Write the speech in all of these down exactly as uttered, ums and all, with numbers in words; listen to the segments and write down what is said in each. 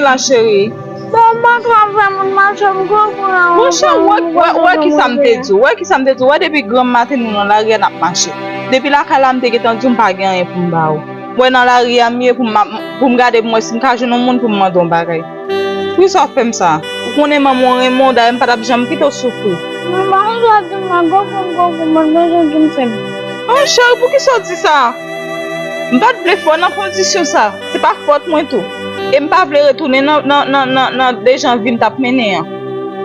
la, cheri. Bon, mwen ka fè moun mache m gwo kou la. Monchè, ou wè, ou wè, ou wè ki sa m te di w, ou wè ki sa m te di w, ou wè depi granm maten nou nan lari a n ap mache. Depi lakay la m te gentan di w m pa gen anyen pou m ba ou. Ou wè nan lari a m ye pou m, pou m gade pou m wè si m ka jwenn yon moun pou m mande yon bagay. Poukisa w fè m sa? Ou konnen manman w renmen w, dayè m pa t ap janm kite w soufri. Manman, ou sa di m la gwo kou m gwo kou m, mwen bezwen di m se m. Oh, cheri, poukisa w di sa? M pa t vle fè w nan kondisyon sa. Se pa fòt mwen tou. E m pa vle retounen nan, nan, nan, nan, nan dejan vi m t ap mennen an.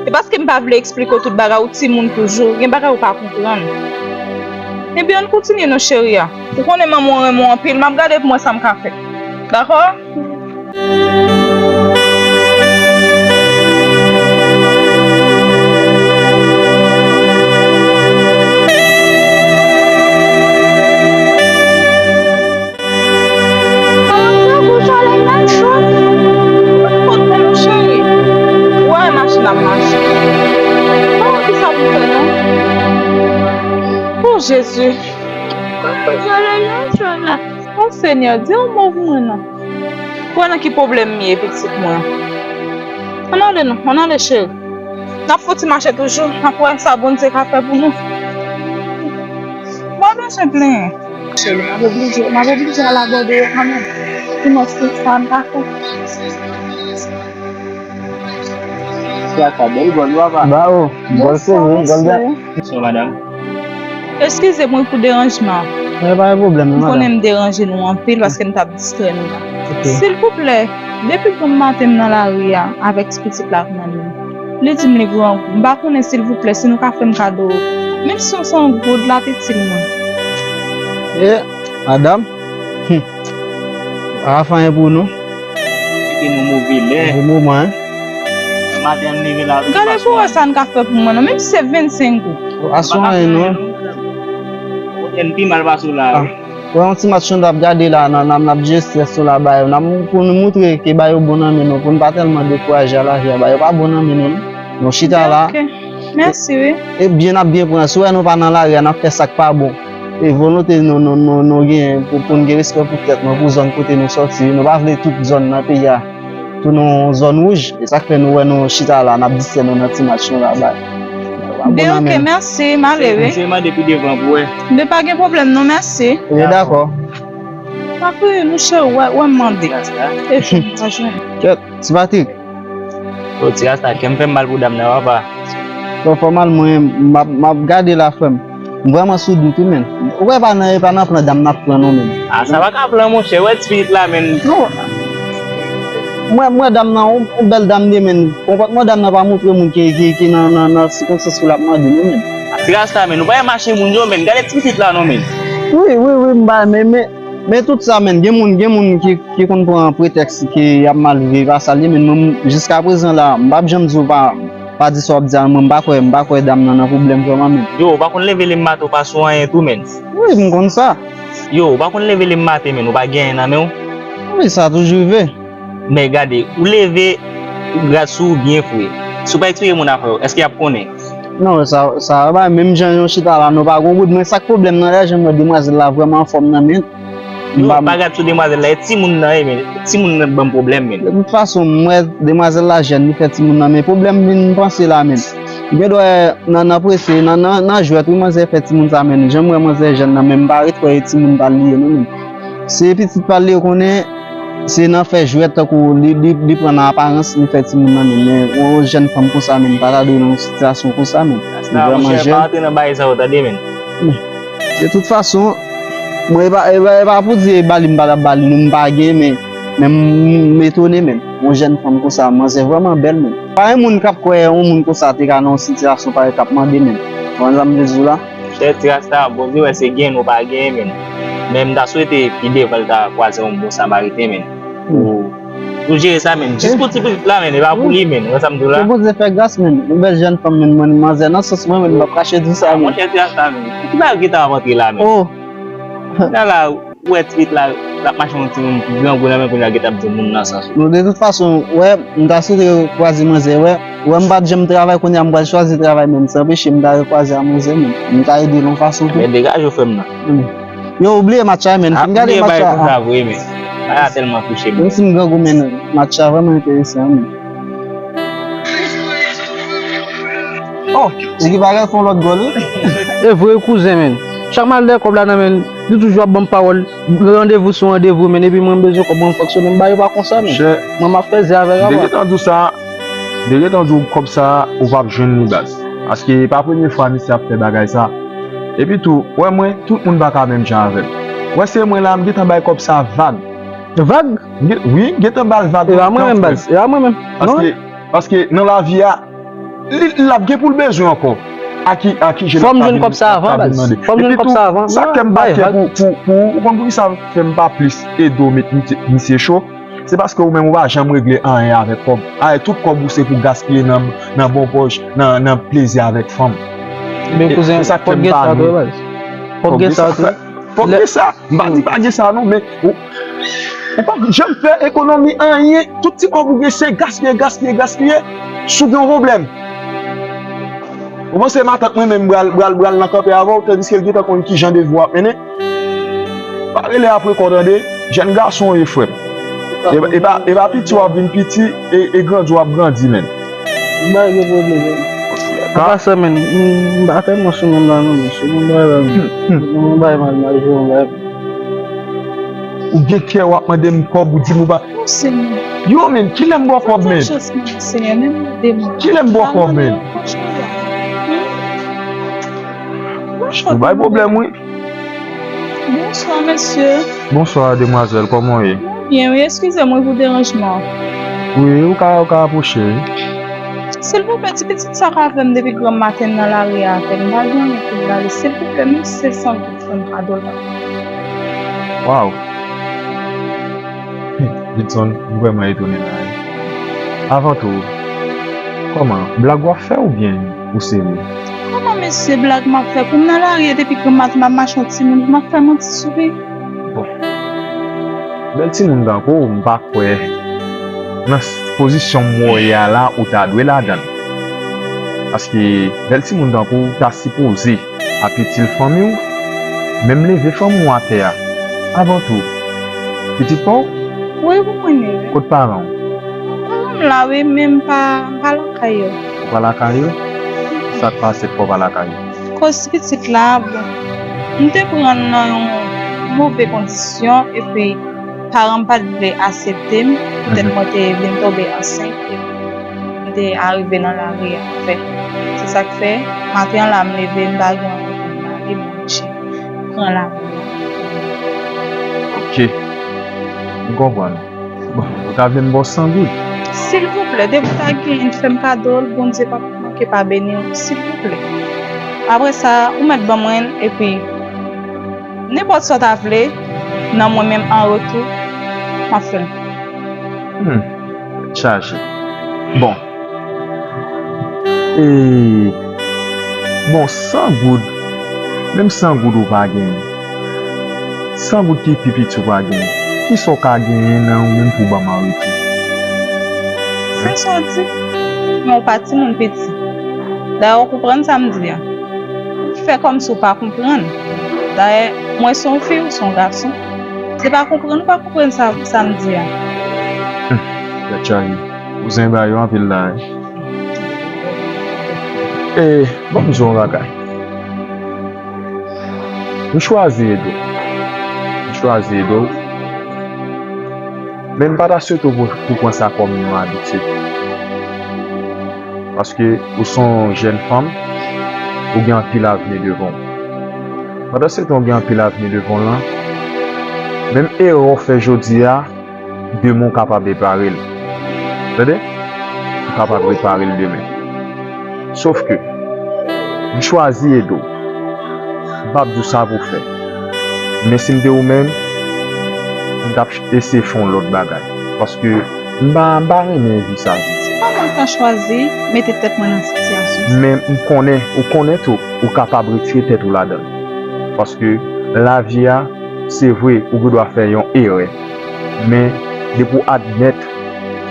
E paske m pa vle eksplike w tout bagay, ou timoun toujou, gen bagay ou pa konprann. Ebyen, ann kontinye non, cheri a. Ou konnen manman w renmen w anpil, m ap gade pou m wè sa m ka fè. Dakò? Maman, gwo solèy la cho. Kot mwen, cheri? Ou wè machin ap mache. Maman, ki sa pou fè non? Oh, Jezi. Gwo solèy la cho la. Oh, Senyè, di yon mo pou mwen non. Ou wè nan ki pwoblèm m ye, pitit mwen. Ann ale non, ann ale, cheri. N ap fouti mache toujou, n ap wè sa Bondye ka fè pou nou. Mwen bezwen plenyen. Cheri, m ap oblije, m ap oblije al abò de yo kanmenm. Sinon, se sa m ka fè. Ba o, gòl sere, gòl byen. Bonswa, madanm. Eskize mwen pou deranjman. E pa gen pwoblèm non, madanm. M konnen m deranje nou anpil paske m t ap distrè nou la. Ok. Silvouplè, depi bon maten m nan lari a avèk ti pitit la ak manmi m. Li di m li grangou. M pa konnen silvouplè si nou ka fè m kado menm si se yon goud la piti l mwen. E, madanm? Hum. Pa ka fè anyen pou nou. Kite nou move lè. Move moman, hein. Maten an leve la. Gade pou wè sa n ka fè pou mwen non, menm si se vennsenk goud. Aswè anyen non. Ou te pi mal pase w la. Ah. Wè yon ti match nou t ap gade la, n ap, n ap, n ap jere strès nou la ba yo. N ap pou nou moutre ke ba yo bon nan men nou, pou n pa tèlman dekouraje a lavi a, ba yo pa bon nan men nou non. Nou chita la. Ok. Mèsi wi. E byen n ap byen pran. Si w wè nou pa nan lari a, n ap fè sa k pa bon. E volonte nou, nou, nou, nou genyen pou, pou n gen respè pou tèt nou, pou zòn kote nou sòti. Nou pa vle tout zòn nan peyi a tounen yon zòn wouj. E sa k fè nou wè nou chita la, n ap distrè nou nan ti match nou la bay. Bon, ok, mèsi, m ale wi. Mèsi, mande pi devan pou wè. De pa gen pwoblèm non, mèsi. Wi, dakò. Pa kriye non cheri, wè, wè m mande. Epi m pa jwenn. Kèt, ti Patrick. O, ti Rasta, kè m fè m mal pou dam nan, papa. Bon, fò mal mwen, m ap, m ap gade la, frè m. M vrèman sou dout wi, menn. Ou wè pa nan, e pa nan plan dam nan ap pran non, menn. A, sa pa ka plan, monchè. Wè ti pitit la, menn. Non. Mwen, mwen dam nan, yon, yon bèl dam li ye, menn. Konpòtman dam nan pa montre moun ki, ki, ki nan, nan, nan sikonstans pou l ap mande, non, menn. Ti Rasta, menn. Ou pa mache moun yo, menn. Gade ti pitit la, non, menn. Wi, wi, wi, m ba, men, men, men tout sa, menn. Gen moun, gen moun ki, ki konn pran pretèks ke y ap mal viv, e pa sa l ye, menn. Mwen, jiskaprezan la, m p ap janm di w pa, pa di sa w ap di a, mwen, m pa kwè, m pa kwè dam nan nan pwoblèm vrèman, menn. Yo, ou pa konn leve le maten, ou pa sou anyen tou, menn. Wi, m konn sa. Yo, ou pa konn leve le maten, menn, ou pa gen anyen nan men w. Wi, sa toujou rive. Men gade, ou leve, ou gad sou ou byen fre. Si w pa eksplike moun afè w, èske y ap konnen? Non, sa, sa, ba, menm jan yon chita la, nou pa gon goud, men sa k pwoblèm nan, lè jan m wè demwazèl la vrèman anfòm nan, men. Yo, pa gad sou demwazèl la, e timoun nan, e, men, timoun nan ban m pwoblèm, men. De tout fason, m wè demwazèl la jèn, li fè timoun nan, men pwoblèm vin panse la, men. Ou gen dwa nan, nan prese, nan, nan, nan jwèt, wi, manzè fè timoun sa, men. Jan m wè manzè jèn nan, men m pa ret kwè e timoun pa l li ye, non, men. Se pitit pa l li, ou konnen, se nan fè jwèt, tankou li, li, li pran nan aparans, li fè timoun nan, men. Men, yon jèn fanm konsa, men, pa ta dwe nan yon sitiyasyon konsa, men. Li vrèman jèn. Sa, monchè, pa antre nan bagay sa yo, tande, men. De tout fason, mwen, e pa, e pa, e pa pou di e ba li m pa t ap ba li, non, m pa gen, men, men m, m etone, men. Yon jèn fanm konsa, manzè vrèman bèl, men. Pa gen moun k ap kwè yon moun konsa te ka nan yon sitiyasyon parèy k ap mande, men. Ou konprann sa m vle di w la? Monchè, ti Rasta, Bondye wè se gen nou pa genyen, men. Men m ta swete pi devan l ta kwaze yon bon Samariten, men. Pou, pou jere sa, men. Jis pou ti pitit la, men. E pa pou li, men. Ou wè sa m di w la? Ke Bondye fè gras, men. Yon bèl jèn fanm, men. Mwen, manzè nan sans mwen, men. M p ap kache di sa, men. Monchè, ti Rasta, men. Ki bagay ki ta ap antre la, men? Oh! Nan la, ou wè ti pitit la, l ap mache yon timoun ki grangou nan men kounye a, gentan ap di moun nan sans. Non, de tout fason, wè, m ta swete kwaze manzè, wè. Wè, m pa t janm travay, kounye a m pral chwazi travay, men sa anpeche m ta rekwaze a manzè, men. M ta ede l yon fason tou. Men degaje w, frè m nan. Wi. Yo, oubliye match la, men. Fin gade match la. Konsa vre, men. Bagay la tèlman touche m. Menm si m grangou, men match la vrèman enteresan, men. Oh, ekip la fè yon lòt gòl, wi. E vre, kouzen, men. Chak m al dèyè kòb la nan men, li toujou ap ban m pawòl. Randevou sou randevou, men. Epi mwen, m bezwen kòb, mwen, m fonksyone. M ba yo pa konsa, men. Mwen, m ap fè zye avè yo. M te gentan di w sa. M te gentan di w kòb sa, ou p ap jwenn li, baz. Paske e pa premye fwa misye ap fè bagay sa. Epi tou, wè mwen, tout moun pa ka menm jan avè m. Wè se mwen la, m gentan bay kòb sa vag. Vag? Wi, m gentan ba l vag lontan, frè. E pa mwen menm, baz. E pa mwen menm. Paske, paske nan lavi a, li, l ap gen pou l bezwen ankò. A ki, a ki je l ap ka vin mande. Fò m jwenn kòb sa avan, baz. Fò m jwenn kòb sa avan. Epi tou, sa k fè m pa kè pou, pou, pou, ou konn poukisa fè m pa plis ede w met misye cho? Se paske ou menm ou pa janm regle anyen avèk kòb. Ay, tout kòb ou se pou gaspiye nan, nan bon pòch, nan, nan plezi avèk fanm. Men kouzen, fòk gen sa tou, baz. Fòk gen sa tou. Fòk gen sa. M pa di pa gen sa non, men ou, ou pa janm fè ekonomi anyen. Tout ti kòb ou gen se gaspiye, gaspiye, gaspiye. Si w gen yon pwoblèm. Ou panse matant mwen menm pral, pral, pral nan kanpe avè w, tandiske l gentan konn ki jan de vi w ap mennen? Pa rele apre kò tande, jèn gason w ye frè m. E pa, e pa, e pa piti w ap vin piti, e, e grandi w ap grandi, menn. M pa gen pwoblèm, menn. An pasan, menn, m, m pa tèlman sou moun la non, men sou moun la, menn. M bay mal, mal, mal. Ou gen kè w ap mande m kòb, ou di m ou pa. Yo, menn, kilè m ba w kòb, menn? Kilè m ba w kòb, menn? Ou bay pwoblèm, wi. Bonswa, mesye. Bonswa, demwazèl, kòman w ye? Mwen byen, wi, eskize mwen pou deranjman. Wi, ou ka, ou ka apwoche, wi. Silvouplè, ti pitit sa k avè m depi granm maten nan lari a avè m. M pa gen anyen pou m ba li. Silvouplè, menm si se san goud, fè m kado l la. Waw! Judson, m vrèman etone la, wi. Avan tou, kòman, blag w ap fè oubyen ou serye? Kòman mesye blag m ap fè? Pou m nan lari a depi granm maten m ap mache yon timoun, m ap fè manti sou li? Bon. Bèl timoun tankou w, m pa kwè nan s-, pozisyon m wè w ye a la, ou ta dwe ladan l. Paske bèl timoun tankou w ta sipoze ap itil fanmi w, menm leve fanmi w atè a. Avan tou, pitit pa w? Wi, pou mwen li, wi. Kot paran w? Paran m la, wi, men m pa, m pa lakay yo. Ou pa lakay yo? Sa k pase k fè w pa lakay yo? Koz pitit la, bon, m te pran l nan yon move kondisyon, epi paran m pa t vle aksepte m, poutèt mwen te vin tonbe ansent, epi m te arive nan lari a, anfen. Se sa k fè, maten an la, m leve, m pa gen anyen pou m manje, m oblije pran lari a. Ok. M konprann. Bon, ou ta vle m ba w san goud? Silvouplè, depi w ta genyen, fè m kado l, Bondye p ap manke pa beni w, silvouplè. Apre sa, ou mèt ban mwen l, epi nenpòt sa w ta vle nan mwen menm an retou, m ap fè l. Hmm, tèt chaje. Bon. E, bon, san goud, menm san goud ou pa genyen. San goud ki pi piti ou pa genyen. Kisa w ka genyen nan ou menm pou w ban m an retou? Sa sa w di? Men w pa timoun piti. Dayè w konprann sa m di a. Fè kòmsi w pa konprann. Dayè, mwen se yon fi, ou se yon gason. Se pa konprann ou pa konprann sa, sa m di a. Humm, tèt chaje. Kouzen ba yo anpil la, wi. E, bon, m di w yon bagay. M chwazi ede w. M chwazi ede w. Men m pa ta swete w pou, pou pran sa kòm yon abitid. Paske ou se yon jèn fanm, ou gen anpil avni devan w. Pandan se tan ou gen anpil avni devan w lan, menm erè w fè jodi a, demen w kapab repare l. Tande? Ou kapab repare l demen. Sof ke, m chwazi ede w. M p ap di w sa pou w fè. Men si m te ou menm, m t ap ch-, eseye fè yon lòt bagay. Paske m pa, m pa renmen vi sa. Se pa mwen k ta chwazi mete tèt mwen nan sitiyasyon sa. Men m konnen, ou konnen tou, ou kapab retire tèt ou ladan l. Paske lavi a, se vre, ou gendwa fè yon erè. Men, depi w admèt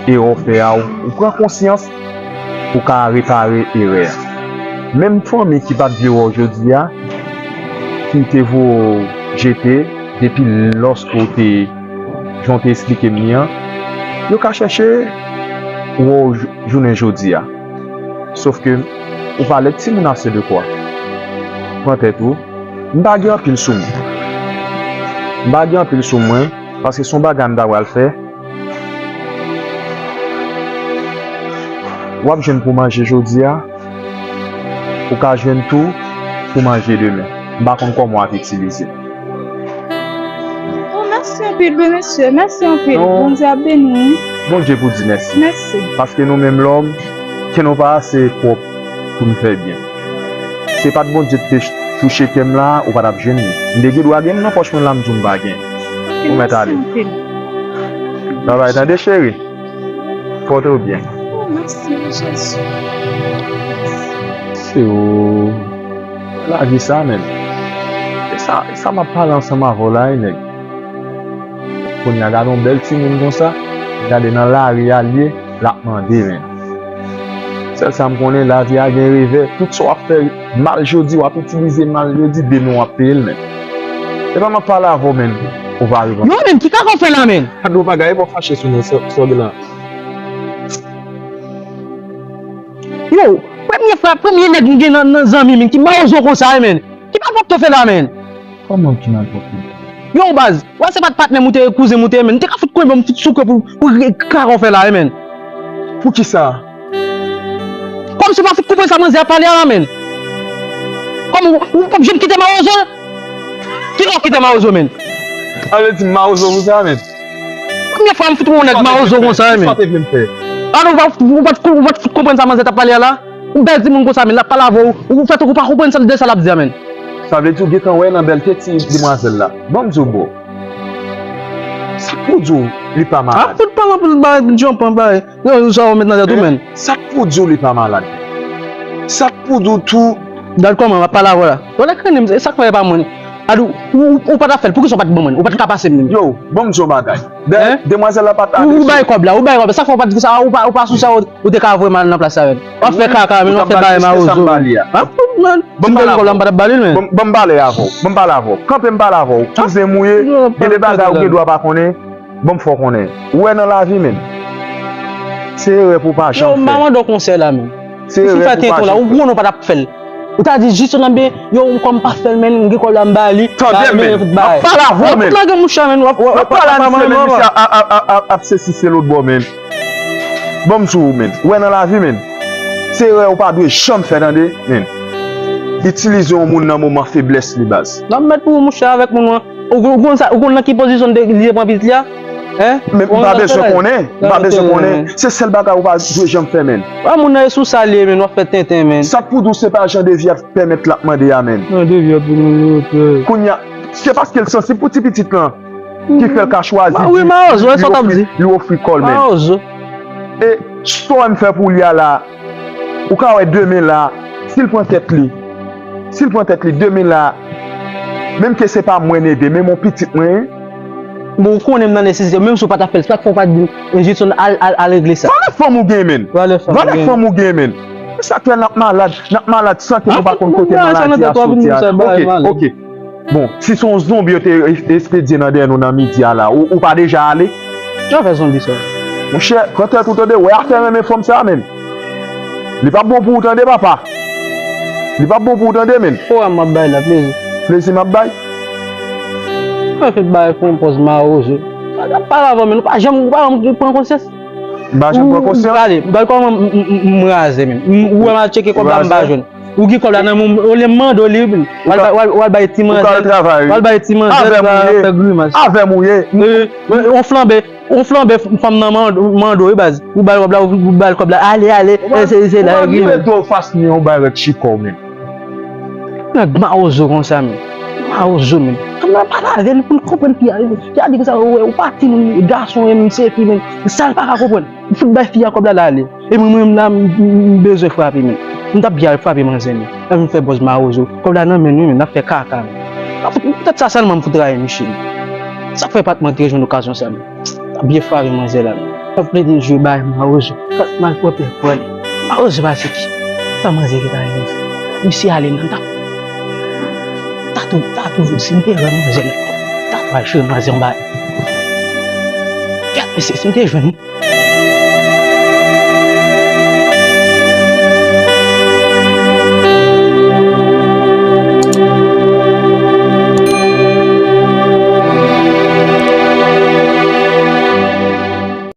erè w fè a, ou, ou pran konsyans, ou ka repare erè a. Menm fanmi ki pa t vle wè w jodi a, ki te voye w jete depi lòske w te, jan w te esplike m li an, yo ka chèche wè w jou-, jounen jodi a. Sòf ke ou pa lèd timoun ase de kwa. Pran tèt ou. M pa gen anpil sou mwen. M pa gen anpil sou mwen, paske se yon bagay m ta pral fè. W ap jwenn pou manje jodi a, ou ka jwenn tou pou manje demen. M pa konn kòman w ap itilize. Oh, mèsi anpil, wi, mesye. Mèsi anpil. Non. Bondye ap beni w, wi. Bondye pou di mèsi. Mèsi. Paske nou menm lòm, ke nou pa ase pwòp pou n fè byen. Se pa t Bondye ki te touche kè m la, ou pa t ap jwenn li. M te gen dwa gen l nan pòch mwen la, m di w m pa gen. Ok, ou mèt ale. Mèsi anpil. Babay, tande, cheri. Pòte w byen. Oh, mèsi, Jezi. Se ou. Lavi sa, menm. E sa, e sa m ap pale ansanm avè w la, wi, nèg. Kounye a, gade yon bèl timoun konsa, gade nan lari a l ye, l ap mande, menm. Sèl sa m konnen, lavi a gen revè. Tout sa w ap fè mal jodi, w ap itilize mal jodi, demen w ap peye l, menm. Epa m ap pale avè w, menm. Ou pa reponn. Yo, menm, ki kaka w fè la, menm? Gade yon bagay, epa w fache sou mwen, sa, sa w gen la. Yo, premye frè, premye nèg m gen nan, nan zanmi m ki mawozo konsa, wi, menm. Ki malpwòpte w fè la, menm? Kòman ki malpwòpte? Yo, baz, w wè se pa t patnè m ou te ye, kouzen m ou te ye, menm. M te ka fout konbyen m fout souke pou, pou re-, kaka w fè la, wi, menm. Poukisa? Kòmsi w pa fout konprann sa manzè ap pale a la, menm. Kòm ou, ou p ap janm kite mawozo? Kilè w kite mawozo, menm? Sa vle di m mawozo pou sa, menm? Konbyen fwa m fout wè yon nèg mawozo konsa, menm? Sa te vle m fè? Alò, ou pa, ou pa, ou pa t fout konprann sa manzè t ap pale a la? Yon bèl timoun konsa, menm, l ap pale avè w, ou fè tankou w pa konprann sa, de sa l ap di a, menm. Sa vle di w gentan wè nan bèlte ti demwazèl la. Ban m di w, bro. Sa k pou di w li pa malad? A fout pale anpil bagay, djanpan bagay. Yo, sa w met nan tèt ou, menm. Sa k pou di w li pa malad? Sa k pou di w tou? Gad kòman m ap pale avè w la. Yo, lè krennen m, e sa k fè e pa mwen. Gad ou, ou, ou, ou pa t ap fè l. Poukisa w pa t ban mwen l? Ou pa t ka pase m li menm. Yo, ban m di w yon bagay. Dayè, demwazèl la pa t adrese w. Ou bay kòb la, ou bay kòb la. Sa k fè w pa t di sa, ou pa, ou pa sou sa, ou, ou te ka voye m al nan plas la, menm. W ap fè kaka, menm, w ap fè bagay mawozo. Ban m pale avè w. Ban m pale avè w. Kanpe m pale avè w. Ban m pale avè w. Kouzen m ou ye, gen de bagay ou gen dwa pa konnen. Ban m fè w konnen. Ou wè nan lavi, menm. Se erè pou w pa janm fè. Yo, m pa mande w konsèy la, menm. Se erè pou w pa janm fè. Ou konnen w pa t ap fè l. Ou ta di jis yon nan byen, yo, m kòm pa fè l, menm, m gen kòb la, m ba li. Tande m, menm. M ap pale avè w, menm. W ap lage mouch la, menm. W ap, w ap, w ap pale avè w, menm. Ap sesi, se lòt bò, menm. Ban m di w, menm. Ou wè nan lavi, menm. Se erè ou pa dwe janm fè, tande, menm. Itilize yon moun nan moman feblès li, baz. N ap mèt pou mouch la avèk moun nan. Ou, ou konn sa, ou konn nan ki pozisyon li te pran pitit li a? Hein? Men m pa bezwen konnen, m pa bezwen konnen. Se sèl bagay ou pa dwe janm fè, menm. Wè moun nan e sou sa li ye, menm, w ap fè tenten, menm. Sa k pou di w se pa jan de vi ap pèmèt l ap mande a, menm. Jan de vi ap pou nou yo pè. Kounye a, se paske l sansib pou ti pitit lan ki fè l ka chwazi di li ofri, li ofri kò l, menm. E sa w wè m fè pou li a la, ou ka wè demen la, si l pran tèt li, si l pran tèt li demen la, menm ke se pa mwen n ede, menm yon pitit mwen. Bon, ou konnen m nan nesesite, menm si w pa ta fè l, sa k fè w pa t di m, Edson, al, al, al regle sa? Valè fanm ou gen, menm. Valè fanm ou gen, menn. Se sa k fè n ap malad, n ap malad san ke nou pa konn kote maladi a soti a. Ok, ok. Bon, si se yon zonbi yo te espedye nan dèyè nou nan midi a la, ou, ou pa deja ale? Jan fè zonbi sa? Monchè, pran tèt ou tande, wè afè renmen fanm sa, menn. Li p ap bon pou ou tande, papa. Li p ap bon pou ou tande, menn. Kouran m ap bay la, plezi. Plezi m ap bay? Mwen fè bay pou yon pòz mawozo. Sa k ap pale avè w, menn, ou pa janm, ou pa janm pran konsyans. M pa janm pran konsyans. Gade, gade kòman m, m, m, m raze, menn. M, ou wè m al tcheke kòb la, m pa jwenn. Ou gen kòb la nan men w, olye m mande w li, w al, w al, w al bay ti manzè, w al bay ti manzè, fè grimas. Avè m ou ye. Yon flanbe, yon flanbe fanm nan mande, mande w wi baz. Ou ba l kòb la, ou, ou ba l kòb la, ale, ale, eseye, eseye la, grimas. Ou pa vin mete w fas mwen, ou bay rèd chikò w menm. Nèg mawozo konsa menm. Mawozo menm. Fanm nan pale avè l pou l konprann fi a, fi a di konsa, ou wè, ou pa timoun, gason, menm se fi menm. Sa l pa ka konprann. M fout bay fi a kòb la, l ale. E mwen, mwen menm la, m, m, m bezwen frape, menn. M t ap byen al frape manzè, menn. L ap vin fè bòz mawozo. Kòb la nan men nou, menn, n ap fè kaka, menn. Poutèt sa sèlman m fout rayi misye, menn. Sa k fè pa t mwen te jwenn okazyon sa, menn. T ap byen frape manzè la, menn. T ap plede jwe bay mawozo. T ap malpwòpte pran li. Mawozo pa se ki. Sa manzè ki ta rive. Misye ale nan tap. ta tou, ta toujou, si m te wè manzè, ta pral chire manzè anba. Gad, mesye, si m te jwenn